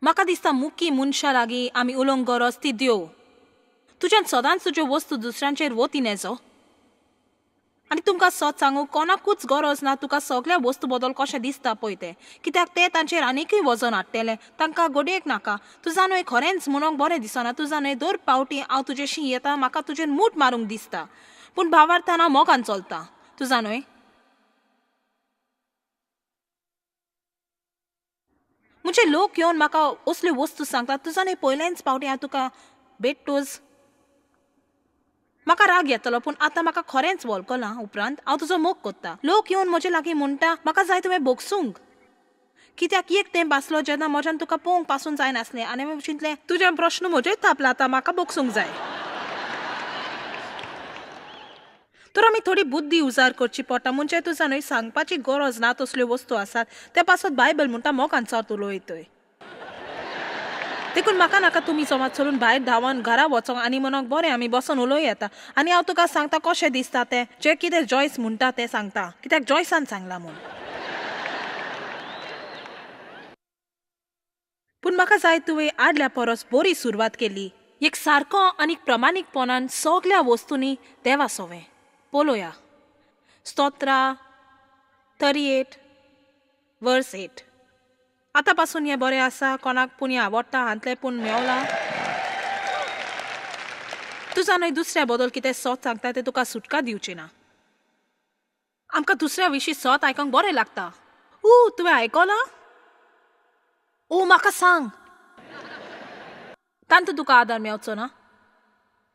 म्हाका दिसता मुकी मनशां लागीं आमी उलोवंक गरज ती देव. तुज्यान सदांच तुज्यो वस्तू दुसऱ्यांचेर वती नेजो. आनी तुमकां सत सांगू, कोणाकूच गरज ना तुका सगळ्या वस्तू बदल कशें दिसता पळय तें, कित्याक ते तांचेर आनीकय वजन हाडटलें. तांकां गोडयेक नाका. तुजा न्हय खरेंच म्हणूंक बरें दिसना. तुजा न्हय दर पावटी हांव तुजेशी येता म्हाका तुजेर मूठ मारूंक दिसता, पूण भावार्थान हांव मोगान चलता. तुजा न्हय म्हणजे लोक येवन म्हाका असल्यो वस्तू सांगतात. तुजा न्हय पयलेंच पावटी हांव तुका भेटतोच म्हाका राग येतलो, पूण आतां म्हाका खरेंच वळखलां उपरांत हांव तुजो मोग कोत्ता. लोक येवन म्हजे लागीं म्हणटा म्हाका जाय तुवें भोगसूंक, कित्याक एक तेंप आसलो जेन्ना म्हज्यान तुका पळोवंक पासून जायनासलें आनी हांवें चिंतलें तुजें प्रश्न म्हजेर थापला, आतां म्हाका भोगसूंक जाय. तर आमी थोडी बुद्धी उजार करची पडटा. म्हणजे तुजा न्हय सांगपाची गरज ना तसल्यो वस्तू आसात त्या पासत बायबल म्हणटा मोगान चड उलयतय. देखून म्हाका नाका तुमी जमात चलून भायर धांवन घरा वचोंक आनी म्हणोंक बरें आमी बसोन उलोवं येता आनी हांव तुका सांगता कशें दिसता तें, जें कितें जॉयस म्हणटा तें सांगता, कित्याक जॉयसान सांगलां म्हूण. पूण म्हाका जाय तुवें आदल्या परस बरी सुरवात केली, एक सारको आनी प्रमाणीकपणान सगल्या वस्तूंनी देवा सोवें. पळोवया स्तोत्रा 38 वर्स 8. आतां पासून हें बरें आसा, कोणाक पूण हें आवडटा हांतलें पूण मेवलां. तुजा न्हय दुसऱ्या बदल कितें सत सांगता तें तुका सुटका दिवची ना. आमकां दुसऱ्या विशीं सत आयकूंक बरें लागता. ऊ तुवें आयकलां? ओ म्हाका सांग. तांतूं तुका आदार मेवचो ना.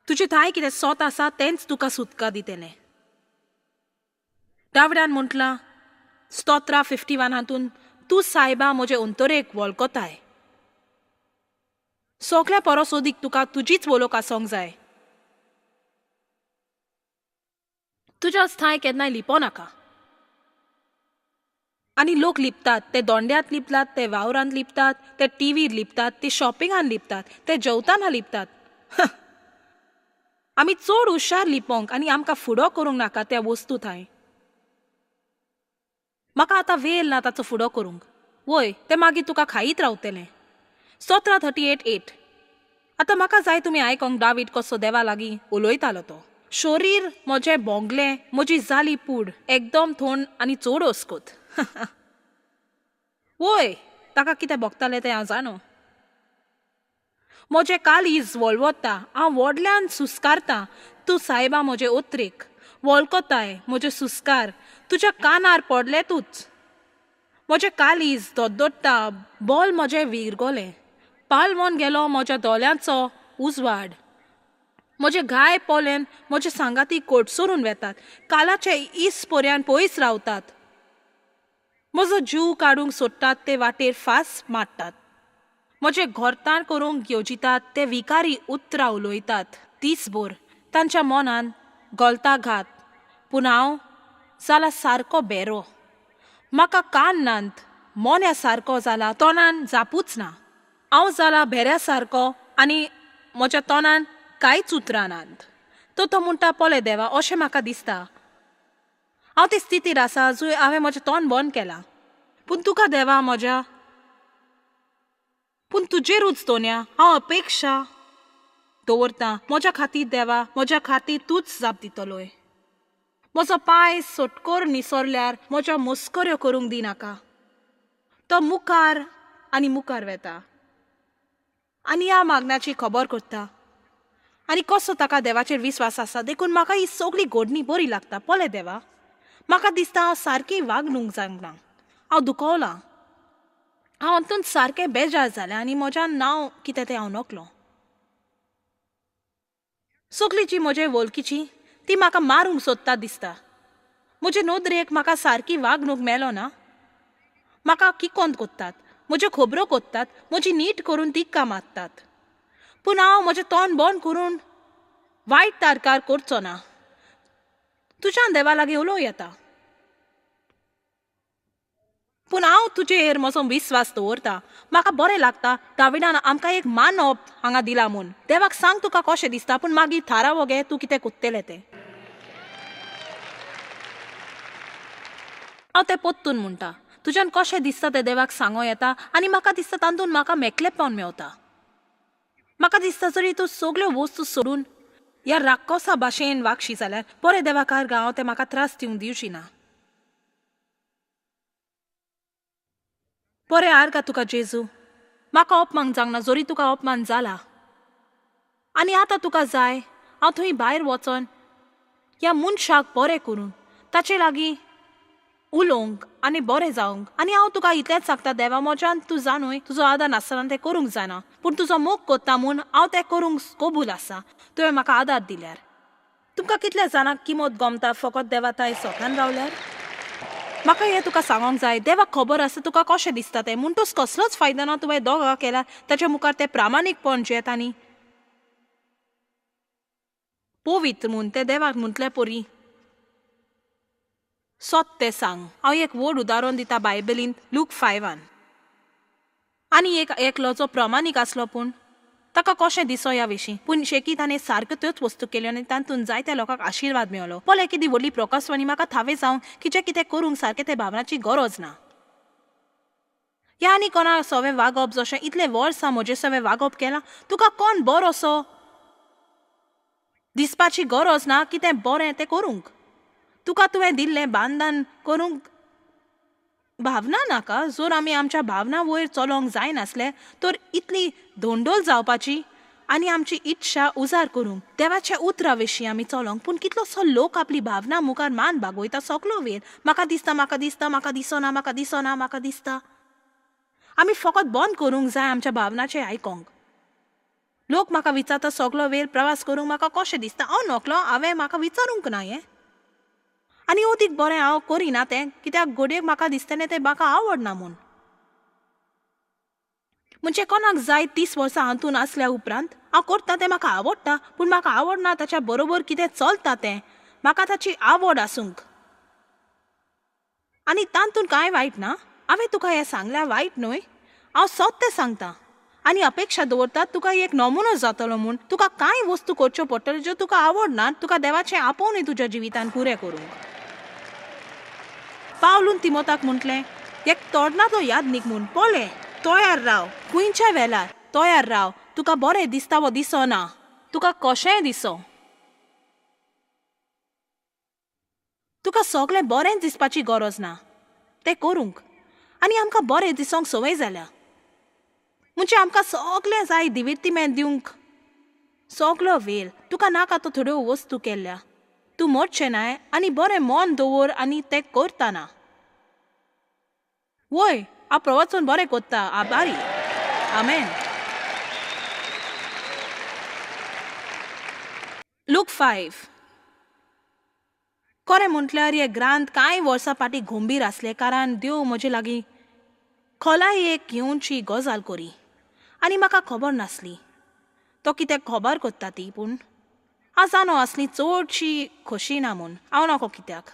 तुजे थांय कितें सत आसा तेंच तुका सुटका दितलें. दाविडान म्हटलां स्तोत्रा 51 हातून, तूं सायबा म्हजे अंतरेक वळखताय. सगल्या परस अदीक तुका तुजीच वळख आसूंक जाय. तुज्याच थांय केन्नाय लिपो नाका. आनी लोक लिपतात, ते दोंड्यांत लिपतात, ते वावरांत लिपतात, ते टिवीर लिपतात, ते शॉपिंगान लिपतात, ते जेवताना लिपतात. आमी चड हुशार लिपोंक आनी आमकां फुडो करूंक नाका त्या वस्तू थांय. म्हाका आतां वेळ ना ताचो फुडो करूंक. वय तें मागीर तुका खायत रावतलें. स्तोत्रा 38:8. आतां म्हाका जाय तुमी आयकोंक दावीद कसो देवा लागीं उलयतालो तो. शरीर म्हजें बोंगलें, म्हजी जाली पूड एकदम थंड आनी चड अस्कोत. वय ताका कितें भोगतालें तें हांव जाणो. म्हजें काळीज वळवता, हांव व्हडल्यान सुस्कारतां. तूं सायबा म्हजे ओत्रेक वळखताय, म्हजे सुस्कार तुज्या कानार पडले तूच. म्हजें काळीज धडधडटा, बोल म्हजें विरगलें, पालवोन गेलो म्हज्या दोळ्यांचो उजवाड. म्हजे घाय पोल्यान म्हजे सांगाती कोटसरून वेतात, कालाचे इस पर्यान पयस रावतात. म्हजो जीव काडूंक सोदतात ते वाटेर फास मारतात. म्हजें घोरताण करूंक येवजितात ते विकारी उतरां उलयतात. दीसभर तांच्या मनान गलता घात, पूण हांव जाला सारको बेरो. म्हाका कान नात, मोन्या सारको जाला, तोंडान जापूच ना. हांव जाला भेऱ्या सारको आनी म्हज्या तोंडान कांयच उतरां नात. तो म्हणटा पळय देवा, अशें म्हाका दिसता. हांव ते स्थितीर आसा जंय हांवें म्हजें तोंड बंद केलां, पूण तुका देवा म्हज्या, पूण तुजेरूच दोन्या हांव अपेक्षा दवरता. म्हज्या खातीर देवा, म्हज्या खातीर तूंच जाप दितलोय. म्हजो पांय सटकोर निसरल्यार म्हज्या मस्कऱ्यो करूंक दिनाका. तो मुखार आनी मुखार वेता आनी ह्या मागण्याची खबर करता आनी कसो ताका देवाचेर विस्वास आसा. देखून म्हाका ही सगळी घडणी बरी लागता. पळय देवा, म्हाका दिसता हांव सारकी वागणूक जावंक ना, हांव दुखवलां, हांव अंतून सारकें बेजार जालें आनी म्हज्या नांव कितें तें हांव नकलो. सगळीं जी म्हजे वळखीची ती म्हाका मारूंक सोदता दिसता. म्हजे नदरेक म्हाका सारकी वागणूक मेलो ना. म्हाका किकोंत कोत्तात, म्हज्यो खबरो कोत्तात, म्हजी नीट करून तिक्का मारतात, पूण हांव म्हजें तोंड बंद करून वायट तारकार करचो ना. तुज्यान देवा लागीं उलोवं येता, पूण हांव तुजेर म्हजो विस्वास दवरता. म्हाका बरें लागता दाविडान आमकां एक मानप हांगा दिला म्हूण. देवाक सांग तुका कशें दिसता, पूण मागीर थारावो गे तूं कितें कोत्तलें तें. हांव तें पोत्तून म्हणटा, तुज्यान कशें दिसता तें देवाक सांगो येता आनी म्हाका दिसता तातूंत म्हाका मेकळेपण मेवता. म्हाका दिसता जरी तूं सगल्यो वस्तू सोडून ह्या राक्कोसा भाशेन वागशी जाल्यार बरें देवा आर्गां हांव तें म्हाका त्रास दिवंक दिवची ना. बरें आर्गां तुका जेजू, म्हाका अपमान जावंक ना जरी तुका अपमान जाला. आनी आतां तुका जाय हांव थंय भायर वचोन ह्या मनशाक बरें करून ताचे लागीं उलोवंक आनी बरें जावंक. आनी हांव तुका इतलेंच सांगता देवा, म्हज्यान तूं जाणूय तुजो आदार नासतना तें करूंक जायना, पूण तुजो मोग कोत्ता म्हूण हांव तें करूंक कबूल आसा. तुवें म्हाका आदार दिल्यार. तुमकां कितल्या जाणांक किमत गमता फकत देवा ताय सोतान रावल्यार? म्हाका हें तुका सांगोंक जाय, देवाक खबर आसा तुका कशें दिसता तें, म्हणटूच कसलोच फायदो ना तुवें दोगां केल्यार ताच्या मुखार तें प्रामाणीकपण जें आनी पवित्र म्हूण तें देवाक म्हटलें परी सत तें सांग. हांव एक व्हड उदाहरण दिता बायबलींत लूक 5 आनी एक एकलो जो प्रमाणीक आसलो पूण ताका कशें दिसो ह्या विशीं, पूण शेकी ताणें सारक्यो त्योच वस्तू केल्यो आनी तातूंत जायत्या लोकांक आशिर्वाद मेळ्ळो. पळय कितें व्हडली प्रकाशवाणी म्हाका थावें जावंक की जें कितें करूंक सारकें तें भावनाची गरज ना. ह्या आनी कोणा सवें वागप जशें इतलें वर्सां म्हजे सवें वागप केलां, तुका कोण बरो असो दिसपाची गरज ना की तें बरें तें करूंक. तुका तुवें दिल्लें बांदान करूंक भावना नाका. जर आमी आमच्या भावना वयर चलोवंक जायनासले तर इतली धोंडोल जावपाची आनी आमची इच्छा उजार करूंक देवाच्या उतरा विशीं आमी चलोवंक. पूण कितलोसो लोक आपली भावना मुखार मान बागवयता सगलो वेळ. म्हाका दिसता, म्हाका दिसता, म्हाका दिसना, म्हाका दिसना, म्हाका दिसता. आमी फकत बंद करूंक जाय आमच्या भावनाचें आयकोंक. लोक म्हाका विचारता सगलो वेळ प्रवास करूंक म्हाका कशें दिसता. हांव नकलो, हांवें म्हाका विचारूंक ना हें. आनी अदीक बरें हांव करिना तें, कित्याक घडयेक म्हाका दिसतलें तें म्हाका आवडना म्हूण. म्हणजे कोणाक जाय 30 वर्सां हातून आसल्या उपरांत हांव करता तें म्हाका आवडटा, पूण म्हाका आवडना ताच्या बरोबर कितें चलता तें म्हाका ताची आवड आसूंक. आनी तातूंत कांय वायट ना. हांवें तुका हें सांगल्यार वायट न्हय, हांव सत तें सांगता आनी अपेक्षा दवरता तुका एक नमुनो जातलो म्हूण. तुका कांय वस्तू करच्यो पडटल्यो ज्यो तुका आवडना, तुका देवाचें आपोवणें तुज्या जिवितान पुरें करूंक. पावलून तिमोताक म्हटलें एक तरणाटो यादनीक म्हूण, पळय तयार राव, खंयच्या वेळार तयार राव, तुका बरें दिसता वो दिसना, तुका कशेंय दिसो, तुका सगळें बरें दिसपाची गरज ना तें करूंक. आनी आमकां बरें दिसोंक संवय जाल्या, म्हणजे आमकां सगळें जाय दिविर्तिमेंत दिवंक सगलो वेळ. तुका नाका तो थोड्यो वस्तू केल्ल्या, तूं मरचें नाय आनी बरें मन दवर आनी तें करतना. वय हांव प्रवचन बरें करता, आभारी, आमेन. लूक 5. खरें म्हटल्यार हे ग्रांथ कांय वर्सां फाटीं गंभीर आसले, कारण देव म्हजे लागीं खोलाय एक घेवची गजाल करी आनी म्हाका खबर नासली तो कितें खबर करता ती. पूण हांव जाणो आसली चडशी खोशी ना म्हूण हांव नको कित्याक.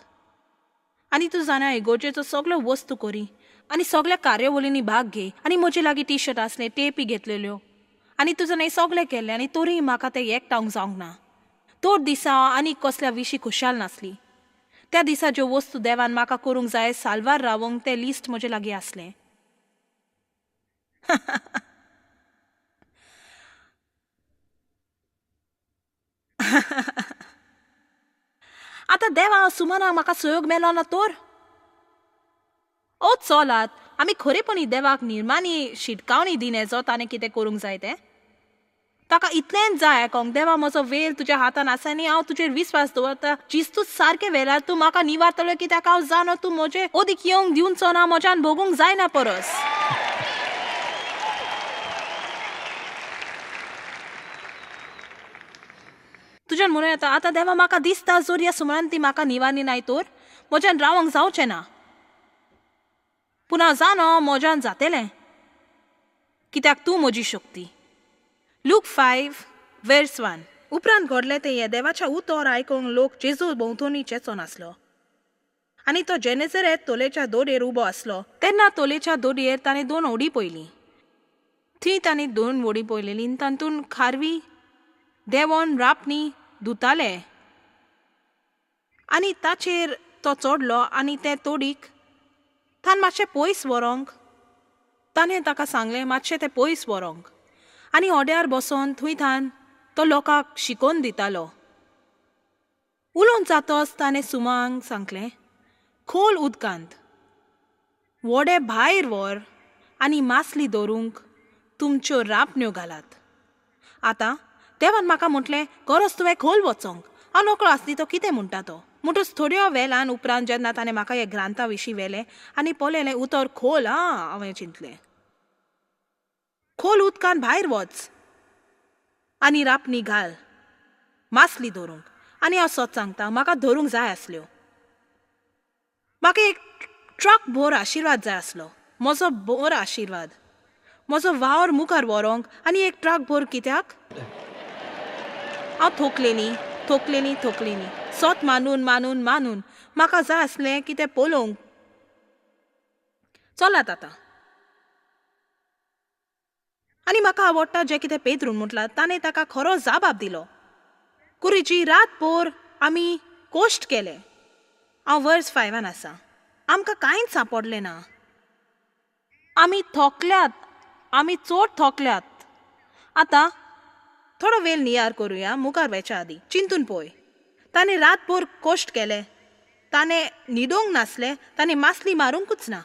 आनी तूं जाणा इगोर्जेचो सगळ्यो वस्तू करी आनी सगळ्या कार्यावळींनी भाग घे आनी म्हजे लागीं टी शर्ट आसले, टेपी घेतलेल्यो आनी तूं जाणा सगळें केल्लें आनी तरीय म्हाका तें एकठांवक जावंक ना. तोर दिसा हांव आनी कसल्या विशीं खुशाल नासली. त्या दिसा ज्यो वस्तू देवान म्हाका करूंक जाय साल्वार रावंक तें लिस्ट म्हजे लागीं आसलें. आतां देवा सुमनाक म्हाका सहयोग मेलो ना तर ओ चलात आमी खरेपणी देवाक निर्माणी शिटकावणी दिने जो ताणें कितें करूंक जाय तें. ताका इतलेंच जाय आयकोंक, देवा म्हजो वेळ तुज्या हातान आसा आनी हांव तुजेर विस्वास दवरता, जिस्तूच सारकें वेळार तूं म्हाका निवारतलो कित्याक हांव जाणो तूं म्हजें अदीक येवंक दिवचो ना, म्हज्यान भोगूंक जायना परस. तुज्यान म्हणूं येता आतां देवा म्हाका दिसता जर ह्या सुमरान ती म्हाका निवारली नाय तर म्हज्यान रावंक जावचें ना, पूण हांव जाणो म्हज्यान जातलें कित्याक तूं म्हजी शक्ती. लूक 5:1. उपरांत घडलें तें हें, देवाच्या उतर आयकूंक लोक जेजू भोंवतणी चेचो नासलो आनी तो जेनेझरेत तोलेच्या दोडयेर उबो आसलो. तेन्ना तोलेच्या दोडयेर ताणें 2 व्हडीं पळयलीं. थंय ताणें 2 व्हडीं पळयलेलीं, तातूंत खारवी देंवोन रापणी धुताले आनी ताचेर तो चडलो आनी ते तोडीक थान मातशें पयस व्हरोंक. ताणें ताका सांगलें मातशें तें पयस व्हरोंक. आनी होड्यार बसोन थंय थान तो लोकांक शिकोवन दितालो. उलोवन जातच ताणें सुमांक सांगलें, खोल उदकांत व्हडें भायर व्हर आनी मासली धरूंक तुमच्यो रांपण्यो घालात. आतां देवान म्हाका म्हटलें गरज तुवें खोल वचोंक. हांव नकळो आसली तो कितें म्हणटा तो. म्हणटच थोड्या वेळान उपरांत जेन्ना ताणें म्हाका ह्या ग्रांथा विशीं व्हेलें आनी पळयलें उतर खोल, आं हांवें चिंतलें खोल उदकान भायर वच आनी रापणी घाल मासली धरूंक. आनी हांव सत सांगता म्हाका धरूंक जाय आसल्यो. म्हाका एक ट्रक भोर आशिर्वाद जाय आसलो, म्हजो भोर आशिर्वाद, म्हजो वावर मुखार व्हरोंक. आनी एक ट्रक भोर कित्याक? हांव थोकलेली थोकलेली थोकलेली सत मानून मानून मानून म्हाका जाय आसलें की तें पळोवंक. चलात आतां. आनी म्हाका आवडटा जें कितें पेद्रून म्हटलां ताणें ताका खरो जाबाब दिलो. कुरीची रातभर आमी कोश्ट केले. हांव वर्स 5 आसा. आमकां कांयच सांपडलें ना. आमी थोकल्यात, आमी चड थोकल्यात. आतां थोडो वेळ नियार करुया मुखार वेच्या आदीं. चिंतून पळय, ताणें रातभर कोश्ट केले, ताणें न्हिदोंक नासलें, ताणें मासली मारूंकूच ना,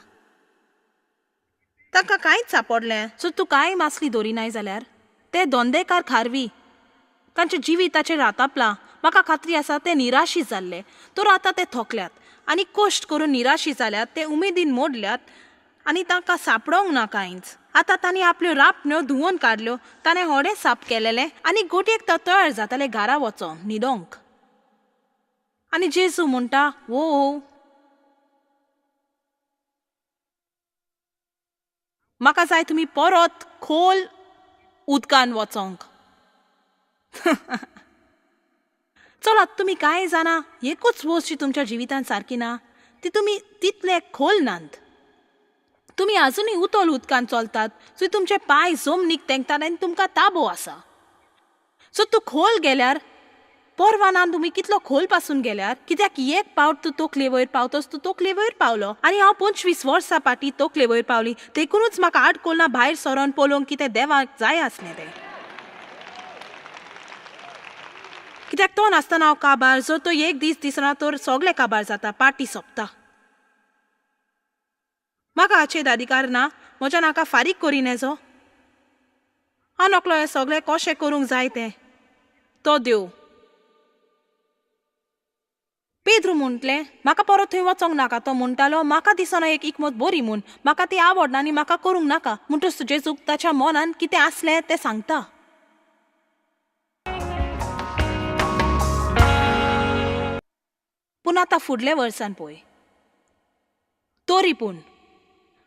तांकां कांयच सांपडलें. सो तूं कांय मासली दवरिनाय जाल्यार ते धंदेकार खारवी तांचें जिविताचेर रातापलां. म्हाका खात्री आसा ते निराशी जाल्ले, तर आतां ते थोकल्यात आनी कश्ट करून निराशी जाल्यात, ते उमेदीन मोडल्यात आनी तांकां सांपडोंक ना कांयच. आतां तांणी आपल्यो रापण्यो धुंवन काडल्यो, ताणें होडें साफ केलेलें आनी गोटयेक तो तयार जाताले घरा वचोंक न्हिदोंक. आनी जेजू म्हणटा, वो म्हाका जाय तुमी परत खोल उदकान वचोंक. चलात, तुमी कांय जाणा एकूच वस्त जी तुमच्या जिवितांत सारकी ना ती तुमी तितले खोल नात. तुमी आजुनूय उतल उदकान चलतात, सो तुमचे पांय जमनीक तेंकतात आनी तुमकां ताबो आसा. सो तूं खोल गेल्यार परवा ना तुमी कितलो खोल पासून गेल्यार, कित्याक एक पावट तूं तकले वयर पावतच तूं तकले वयर पावलो. आनी हांव 25 वर्सां फाटीं तकले वयर पावली, देखूनच म्हाका आडकोलना भायर सरोन पळोवंक कितें देवाक जाय आसलें तें. कित्याक तो नासतना हांव काबार, जर तो एक दीस दिसना तर सगळें काबार जाता, पार्टी सोंपता. म्हाका हाचेर अधिकार ना, म्हज्या नाका फारीक करी नेजो. हांव नकलो हें सगळें कशें करूंक जाय तें तो देव. पेद्रू म्हटलें म्हाका परत थंय वचोंक नाका. तो म्हणटालो म्हाका दिसना एक इकमत बरी म्हूण, म्हाका ती आवडना आनी म्हाका करूंक नाका. म्हणटच जेजूक ताच्या मनान कितें आसलें तें सांगता. पूण आतां फुडल्या वर्सान पळय, तरी पूण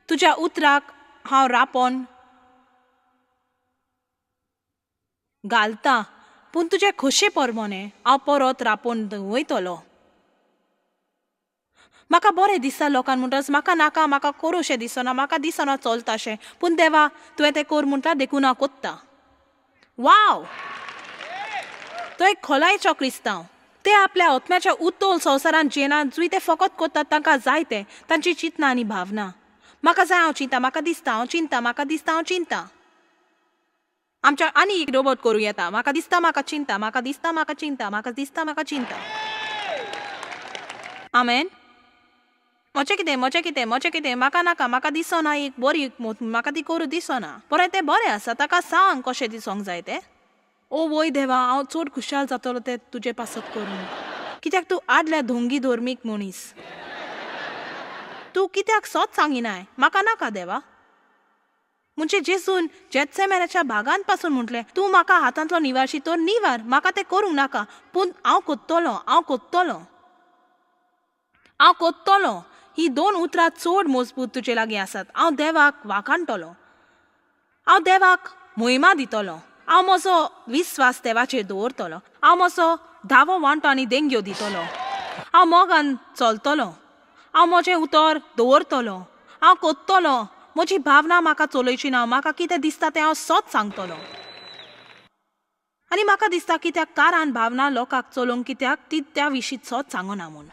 तुज्या उतराक हांव रापोन घालता, पूण तुजे खोशे परमोने हांव परत रापोवन वयतलो. म्हाका बरें दिसता लोकांक म्हणटच म्हाका नाका, म्हाका करूं शें दिसना, म्हाका दिसना चलताशें, पूण देवा तुवें तें कर म्हणटा देखून हांव कोत्ता. वाव, तो एक खोलायेचो क्रिस्तांव. ते आपल्या आत्म्याच्या उत्तोल संवसारांत जेना जुय ते फकत कोत्तात तांकां जाय तें, तांची चिंतना आनी भावना. म्हाका जाय हांव चिंता, म्हाका दिसता हांव चिंता, म्हाका दिसता हांव चिंता. आमच्या आनी एक रोबोट करूं येता. म्हाका दिसता म्हाका चिंता, म्हाका दिसता म्हाका चिंता, म्हाका दिसता म्हाका चिंता. आमेन. म्हजें कितें, म्हजें कितें, म्हजें कितें, म्हाका नाका, म्हाका दिसना एक बरी म्हाका ती करूं दिसना. बरें तें बरें आसा, ताका सांग कशें दिसोंक जाय तें. ओ वय देवा, हांव चड खुशाल जातलो तें तुजे पासत करून, कित्याक तूं आदल्या धोंगी धर्मीक मनीस. तूं कित्याक सत सांगिनाय? म्हाका नाका देवा. म्हणजे जेजून जेत्सेमेनाच्या भागान पासून म्हटलें, तूं म्हाका हातांतलो निवारशी तर निवार, म्हाका तें करूंक नाका, पूण हांव कोत्तलो, हांव कोत्तलो, हांव कोत्तलो. ही दोन उतरां चड मजबूत तुजे लागीं आसात. हांव देवाक वाखाणटलो, हांव देवाक मोहिमा दितलो, हांव म्हजो विस्वास देवाचेर दवरतलो, हांव म्हजो धावो वांटो आनी देंग्यो दितलो, हांव मोगान चलतलो, हांव म्हजें उतर दवरतलो, हांव कोत्तलो, म्हजी भावना म्हाका चलयची ना, म्हाका कितें दिसता तें हांव सत सांगतलो. आनी म्हाका दिसता कित्याक कारान भावना लोकांक चलोवंक कित्याक ती त्या विशीं सत सांगना म्हूण.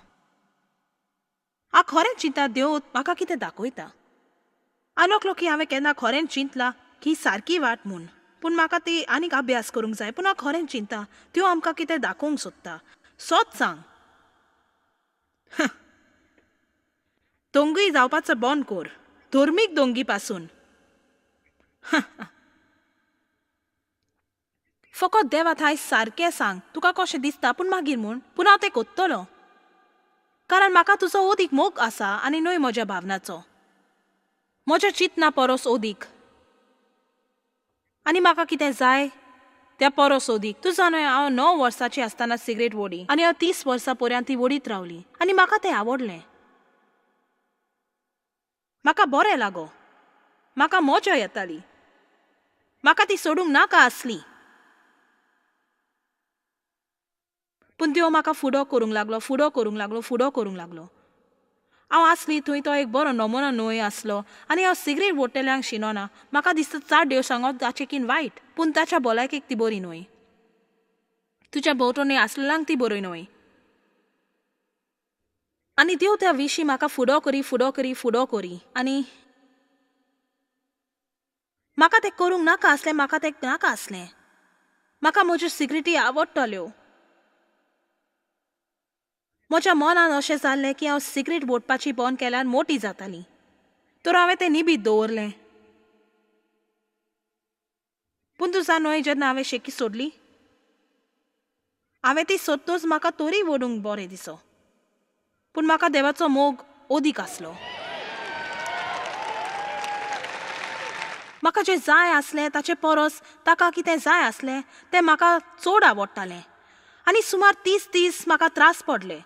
हांव खरेंच चिंता देव म्हाका कितें दाखयता. आनोकलो की हांवें केन्ना खरेंच चिंतलां की सारकी वाट म्हूण, पूण म्हाका ती आनीक अभ्यास करूंक जाय. पूण हांव खरेंच चिंता त्यो आमकां कितें दाखोवंक सोदता. सोद सांग. दोंगूय जावपाचो बंद कर, धर्मीक दोंगी पासून. फकत देवा थाय सारकें सांग तुका कशें दिसता, पूण मागीर म्हूण पूण हांव तें कोत्तलो, कारण म्हाका तुजो ओदीक मोग आसा आनी न्हय म्हज्या भावनाचो, म्हज्या चिंतना परस ओदीक. आनी म्हाका कितें जाय त्या परस ओदीक. तूं जाणा हांव 9 वर्सांची आसतना सिगरेट वोडी आनी हांव 30 वर्सां पर्यंत ती वोडीत रावली आनी म्हाका तें आवडलें. म्हाका बरें लागो, म्हाका मजा येताली, म्हाका ती सोडूंक नाका आसली. पूण त्यो म्हाका फुडो करूंक लागलो, फुडो करूंक लागलो, फुडो करूंक लागलो. हांव आसली थंय तो एक बरो नमुनो न्हय आसलो आनी हांव सिगरेट वोडटल्यांक शिनोना. म्हाका दिसता चार देव सांगत ताचें किन वायट, पूण ताच्या भलायकेक ती बरी न्हय, तुज्या भोंवतणी आसलेल्यांक ती बरी न्हय. आनी देव त्या विशीं म्हाका फुडो करी, फुडो करी, फुडो करी आनी म्हाका तें करूंक नाका आसलें, म्हाका तें नाका आसलें. म्हाका म्हज्यो सिगरेटी आवडटल्यो. म्हज्या मनान अशें जाल्लें की हांव सिगरेट वोडपाची बंद केल्यार मोटी जाताली, तर हांवें तें निबीत दवरलें. पूण तूं जाणा जेन्ना हांवें शेकी सोडली, हांवें ती सोदतच म्हाका तोरी वोडूंक बरें दिसो, पूण म्हाका देवाचो मोग ओदीक आसलो. म्हाका जें जाय आसलें ताचे परस ताका कितें जाय आसलें तें म्हाका चड आवडटालें आनी सुमार 30 दीस म्हाका त्रास पडले.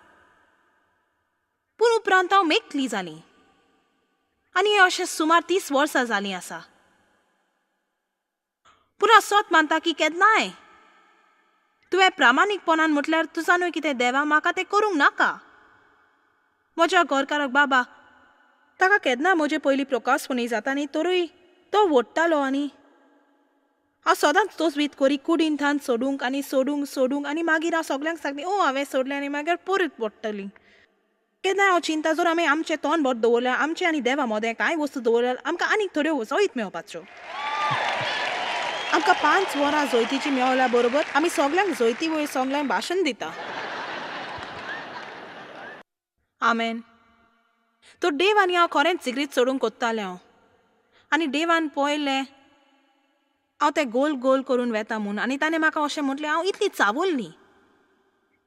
पूण उपरांत हांव मेकली जाली आनी हें अशें सुमार 30 वर्सां जालीं आसा. पूण हांव सत मानता की केन्नाय तुवें प्रामाणीकपणान म्हटल्यार तुजा न्हय कितें देवा म्हाका तें करूंक नाका. म्हज्या घरकाराक बाबा ताका केन्ना म्हजे पयलीं प्रकाशपणी जाता न्ही, तरूय तो वोडटालो आनी हांव सदांच तोच करी कुडीन थान सोडूंक आनी सोडूंक सोडूंक आनी मागीर हांव सगल्यांक सांगली ओ हांवें सोडलें आनी मागीर परत वोडटली. केन्नाय हांव चिंता जर आमी आमचें तोंड बोट दवरल्यार आमचें आनी देवा मदें कांय वस्तू दवरल्यार आमकां आनीक थोड्यो जैत मेळपाच्यो. आमकां 5 वरां जैतीची मेळ्ळ्या बरोबर आमी सगल्यांक जैती वयर सगल्यांक भाशण दिता. आमेन. तर देव आनी हांव खरेंच सिगरेट सोडूंक कोत्तालें हांव आनी देवान पळयलें हांव तें गोल गोल करून वेता म्हूण आनी ताणें म्हाका अशें म्हटलें हांव इतली चावल्ली.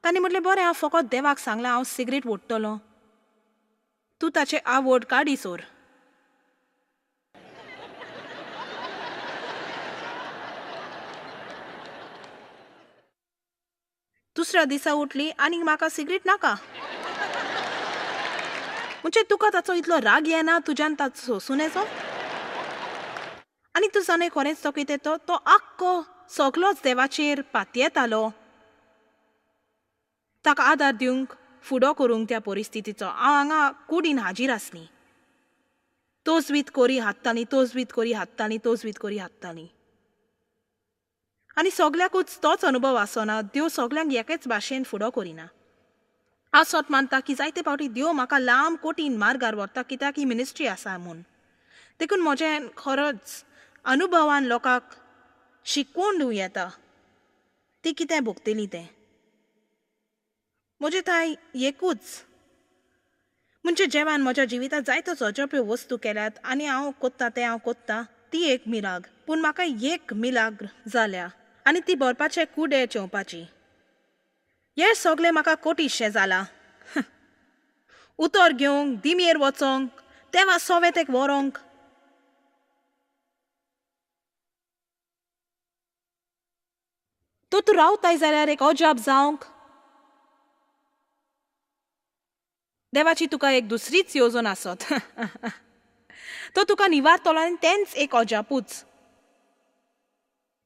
ताणें म्हटलें बरें हांव फकत देवाक सांगलां हांव सिगरेट वोडटलो, तूं ताचें आवड काडी सोर. दुसऱ्या दिसा उठली आनी म्हाका सिगरेट नाका. म्हणजे तुका ताचो इतलो राग येना तुज्यान ताचो सोंसून येचो? आनी तूं जाणा खरेंच तो कितें तो तो आख्खो सगलोच देवाचेर पातयेतालो ताका आदार दिवंक फुडो करूंक त्या परिस्थितीचो. हांव हांगा कुडीन हाजीर आसली. तोजवीत कोरी हाडटाली, तोजवीत कोरी हाडटाली, तोजवीत कोरी हाडटाली. आनी सगल्याकूच तोच अनुभव आसना. देव सगल्यांक एकेच भाशेन फुडो करिना. हांव सत मानता की जायते फावटी देव म्हाका लांब कठीण मार्गार व्हरता कित्याक ही मिनिस्ट्री आसा म्हूण. देखून म्हजें खरोच अनुभवान लोकांक शिकोवन दिवं येता ती कितें भोगतली तें. म्हजें थंय एकूच म्हणजे जेवान म्हज्या जिवितांत जायत्यो अजोप्यो वस्तू केल्यात आनी हांव कोत्ता तें हांव कोत्ता ती एक मिलाग्र, पूण म्हाका एक मिलाग्र जाल्या आनी ती भरपाचे कुडे चेवपाची. हें सगळें म्हाका कोटीशें जालां. उतर घेवंक, दिमयेर वचोंक, तेवा सोवें तेक व्हरोंक. तो तूं रावताय जाल्यार एक अजाप जावंक देवाची तुका एक दुसरीच येवजण आसत. तो तुका निवारतलो आनी तेंच एक अजापूच.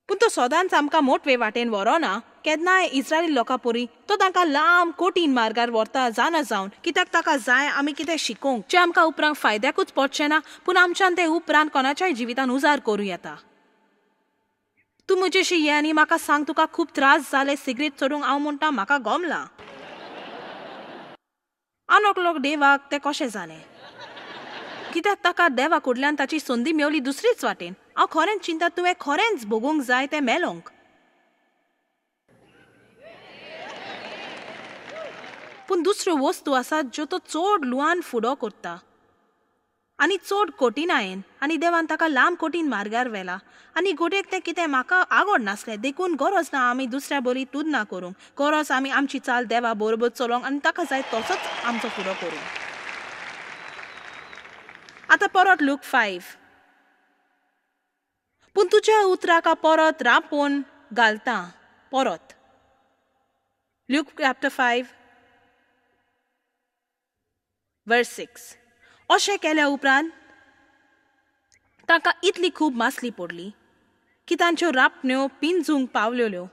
पूण तो सदांच आमकां मोटवे वाटेन व्हरोना. केन्नाय इस्रायली लोकां परी तो तांकां लांब कठीण मार्गार व्हरता जाणा जावन, कित्याक ताका जाय आमी कितें शिकोवंक जें आमकां उपरांत फायद्याकूच पडचें ना, पूण आमच्यान तें उपरांत कोणाच्याय जिवितान उजार करूं येता. तूं म्हजेशी ये आनी म्हाका सांग तुका खूब त्रास जाले सिगरेट चडूंक. हांव म्हणटा म्हाका गोमलां. हांव वळखलो देवाक तें कशें जालें, कित्याक ताका देवा कडल्यान ताची संदी मेवली दुसरीच वाटेन. हांव खरेंच चिंता तुवें खरेंच भोगूंक जाय तें मेलोंक. पूण दुसऱ्यो वस्तू आसात ज्यो तो चड लुआन फुडो करता आनी चड कठीणायेन, आनी देवान ताका लांब कठीण मार्गार व्हेला. आनी गोडेक तें कितें म्हाका आवड नासलें, देखून गरज ना आमी दुसऱ्या बरी तुलना करूंक. गरज आमी आमची चाल देवा बरोबर चलोवंक आनी ताका जाय तसोच आमचो फुडो करूंक. आतां परत लूक 5. पूण तुज्या उतराक परत रांपोवन घालता परत. लूक चॅप्टर 5 वर्स 6. अशें केल्या उपरांत तांकां इतली खूब मासली पडली की तांच्यो रापण्यो पिंजूंक पावल्यो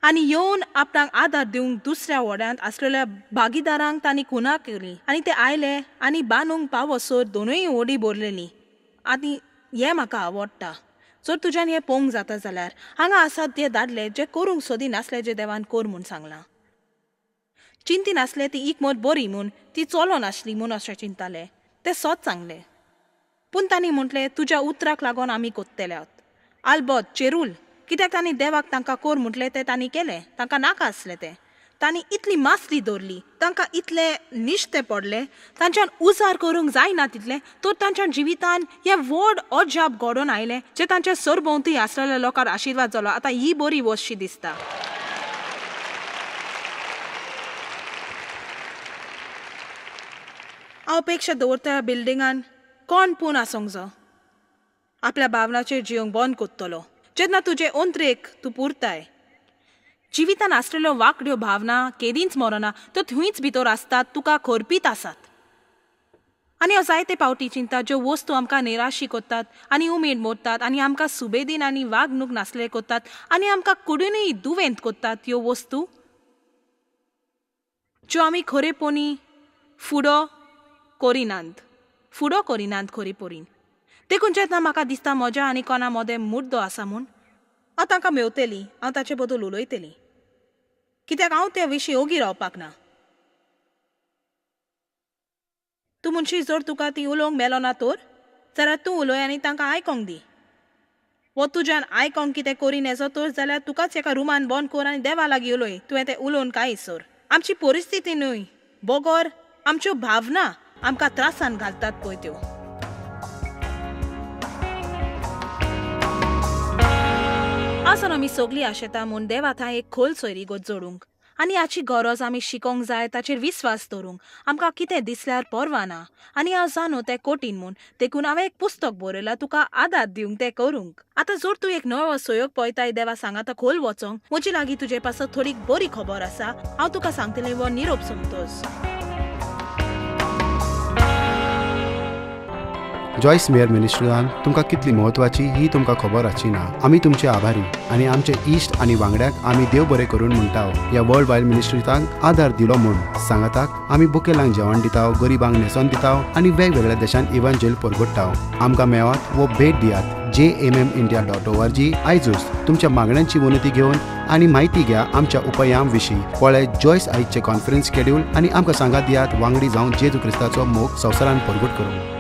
आनी येवन आपणाक आदार दिवंक दुसऱ्या व्हड्यांत आसलेल्या भागीदारांक तांणी खुना केली. आनी ते आयले आनी बांदूंक पावसर दोनूय व्हडी भरलेली. आनी हें म्हाका आवडटा, जर तुज्यान हें पळोवंक जाता जाल्यार हांगा आसात ते दादले जे करूंक सोदी नासले जे देवान कर म्हूण सांगलां. चिंती नासले ती इकमत बरी म्हूण, ती चलोन आसली म्हूण अशें चिंताले. ते सत सांगले, पूण तांणी म्हटलें तुज्या उतराक लागून आमी कोत्तले आहात. आलबत चेरूल, कित्याक तांणी देवाक तांकां कर म्हटलें तें तांणी केलें, तांकां नाका आसलें तें. तांणी इतली मासली दवरली, तांकां इतलें निश्तें पडलें, तांच्यान उजार करूंक जायना तितलें, तर तांच्या जिवितान हें व्हड अजाप घडोवन आयलें जें तांच्या सरभोंवती आसलेल्या लोकांक आशिर्वाद जालो. आतां ही बरी वस्तशी दिसता. हांव अपेक्षा दवरता बिल्डिंगान कोण पूण आसूंक जाय आपल्या भावनाचेर जिवंक बंद करतलो. जेन्ना तुजे ओंत्रेक तूं पुरताय, जिवितान आसलेल्यो वांकड्यो भावना केदींच मरना, त्यो थंयच भितर आसतात, तुका खरपीत आसात. आनी हांव जायते पावटी चिंता ज्यो वस्तू आमकां निराशी करतात आनी उमेद मोडटात आनी आमकां सुबेदीन आनी वागणूक नासले करतात आनी आमकां कुडीनूय दुवेंत करतात, ह्यो वस्तू ज्यो आमी खरेपणी फुडो करिनात, फुडो करिनात खरेपरीन. देखून जेन्ना म्हाका दिसता म्हज्या आनी कोणा मदें मुद्दो आसा म्हूण, हांव तांकां मेवतली, हांव ताचे बद्दल उलयतली, कित्याक हांव त्या विशीं ओगी रावपाक ना. तूं म्हणशी जर तुका ती उलोवंक मेलो ना तर जाल्यार तूं उलय आनी तांकां आयकोंक दी. वो तुज्यान आयकोंक कितें करीन येजो तर जाल्यार तुकाच एका रुमान बंद कर आनी देवा लागीं उलय. तुवें तें उलोवन कांय सर आमची परिस्थिती न्हय बगर आमच्यो भावना आमकां त्रासान घालतात पळय त्यो. आसन आमी सगळीं आशेता म्हूण देवा थंय एक खोल सोयरीगत जोडूंक आनी हाची गरज आमी शिकोंक जाय, ताचेर विस्वास दवरूंक. आमकां कितें दिसल्यार पर्वा ना आनी हांव जाणो तें कठीण म्हूण, देखून हांवें एक पुस्तक बरयलां तुका आदार दिवंक तें करूंक. आतां जर तूं एक नवो सहयोग पळयताय देवा सांगाता खोल वचोंक, म्हजे लागीं तुजे पासत थोडी बरी खबर आसा. हांव तुका सांगतलें हो निरोप समतोस. जॉयस मेयर मिनिस्ट्रीन तुमकां कितली म्हत्वाची ही तुमकां खबर आसची ना. आमी तुमचे आभारी आनी आमचे इश्ट आनी वांगड्यांक आमी देव बरें करून म्हणटा ह्या वर्ल्ड वायड मिनिस्ट्रींत आदार दिलो म्हूण. सांगाताक आमी बुकेलांक जेवण दिता, गरिबांक न्हेसोन दिता आनी वेगवेगळ्या देशांत इव्हांजेल परगट्टा. आमकां मेळात वो भेट दियात jmmindia.org. आयजूच तुमच्या मागण्यांची विनंती घेवन आनी म्हायती घ्या आमच्या उपायां विशीं. पळय जॉयस आयजचें कॉन्फरन्स शेड्यूल आनी आमकां सांगात दियात वांगडी जावन जेजू क्रिस्ताचो मोग संवसारान परगट करूंक.